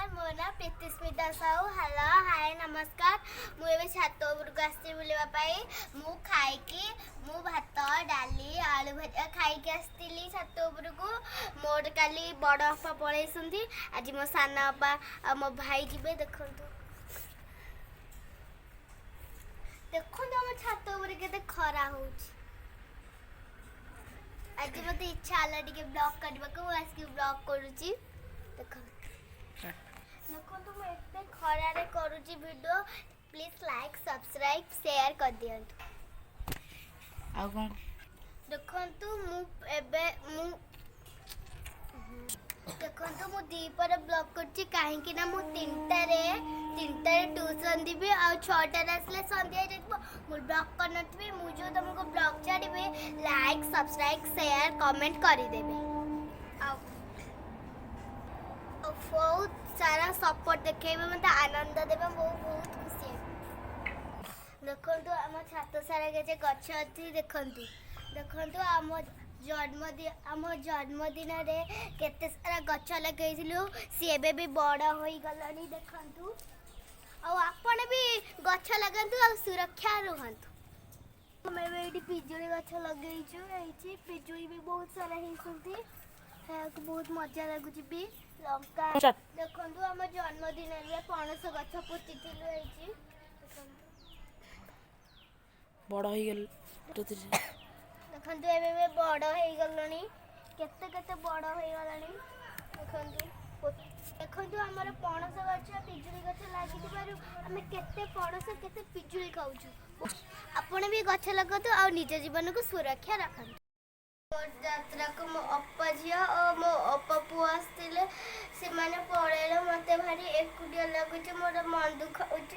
ନମସ୍କାର, ମୋ ନାଁ ପ୍ରୀତିସ୍ମିତା ସାହୁ। ହ୍ୟାଲୋ, ହାଏ, ନମସ୍କାର। ମୁଁ ଏବେ ଛାତ ଉପରକୁ ଆସିଛି ବୁଲିବା ପାଇଁ। ମୁଁ ଖାଇକି, ମୁଁ ଭାତ, ଡାଲି, ଆଳୁ ଭଜା ଖାଇକି ଆସିଥିଲି ଛାତ ଉପରକୁ। ମୋର କାଲି ବଡ଼ ବାପା ପଳେଇଛନ୍ତି, ଆଜି ମୋ ସାନ ବାପା ଆଉ ମୋ ଭାଇ ଯିବେ। ଦେଖନ୍ତୁ, ଦେଖନ୍ତୁ, ଆମ ଛାତ ଉପରେ କେତେ ଖରା ହେଉଛି। ଆଜି ମୋତେ ଇଚ୍ଛା ହେଲା ଟିକେ ବ୍ଲଗ୍ କରିବାକୁ, ମୁଁ ଆସିକି ବ୍ଲଗ୍ କରୁଛି। ଦେଖନ୍ତୁ, ଦେଖନ୍ତୁ, ମୁଁ ଏତେ ଖରାରେ କରୁଛି video. Please like, subscribe, share କରିଦିଅନ୍ତୁ। ଆଉ କ'ଣ? ଦେଖନ୍ତୁ, ମୁଁ ଏବେ ମୁଁ ଦେଖନ୍ତୁ, ମୁଁ ଦ୍ୱିପହରେ ବ୍ଲଗ୍ କରୁଛି, କାହିଁକି ନା ମୁଁ 3ଟାରେ ଟ୍ୟୁସନ୍ ଯିବି ଆଉ 6ଟାରେ ଆସିଲେ ସନ୍ଧ୍ୟା ହେଇଯାଇଥିବ, ମୁଁ ବ୍ଲଗ୍ କରିନଥିବି। ମୁଁ ଯେଉଁ ତୁମକୁ ବ୍ଲଗ୍ ଛାଡ଼ିବି, ଲାଇକ୍, ସବସ୍କ୍ରାଇବ୍, ସେୟାର, କମେଣ୍ଟ କରିଦେବେ ଆଉ ଆଉ ବହୁତ ସାରା ସପୋର୍ଟ ଦେଖେଇବେ, ମୋତେ ଆନନ୍ଦ ଦେବେ, ମୁଁ ବହୁତ ଖୁସି ହେବି। ଦେଖନ୍ତୁ, ଆମ ଛାତ ସାରା କେତେ ଗଛ ଅଛି। ଦେଖନ୍ତୁ, ଦେଖନ୍ତୁ, ଆମ ଜନ୍ମଦିନରେ କେତେ ସାରା ଗଛ ଲଗେଇଥିଲୁ, ସିଏ ଏବେ ବି ବଡ଼ ହୋଇଗଲାଣି। ଦେଖନ୍ତୁ, ଆଉ ଆପଣ ବି ଗଛ ଲଗାନ୍ତୁ ଆଉ ସୁରକ୍ଷା ରୁହନ୍ତୁ। ଆମେ ଏବେ ଏଇଠି ପିଜୁଳି ଗଛ ଲଗେଇଛୁ, ହେଇଛି ପିଜୁଳି ବି ବହୁତ ସାରା ହେଇଛନ୍ତି, ଖାଇବାକୁ ବହୁତ ମଜା ଲାଗୁଛି ବି। ଲଙ୍କା। ଷ୍ଟାର୍ଟ। ଦେଖନ୍ତୁ, ଆମ ଜନ୍ମଦିନରେ ପଣସ ଗଛ ପୋତିଥିଲୁ, ହେଇଛି, ଦେଖନ୍ତୁ। ବଡ଼ ହେଇଗଲେ। ଦେଖନ୍ତୁ, ଏବେ ଏବେ ବଡ଼ ହେଇଗଲାଣି, କେତେ କେତେ ବଡ଼ ହେଇଗଲାଣି। ଦେଖନ୍ତୁ, ଦେଖନ୍ତୁ, ଆମର ପଣସ ଗଛ, ପିଜୁଳି ଗଛ ଲାଗିଥିବାରୁ ଆମେ କେତେ ପଣସ, କେତେ ପିଜୁଳି ଖାଉଛୁ। ଆପଣ ବି ଗଛ ଲଗାନ୍ତୁ ଆଉ ନିଜ ଜୀବନକୁ ସୁରକ୍ଷା ରଖନ୍ତୁ। ମୋ ଯାତ୍ରାକୁ ମୋ ଅପା ଝିଅ ଓ ମୋ ଅପା ପୁଅ ଆସିଥିଲେ, ସେମାନେ ପଳେଇଲେ, ମୋତେ ଭାରି ଏକୁଟିଆ ଲାଗୁଛି, ମୋର ମନ ଦୁଃଖ ହେଉଛି।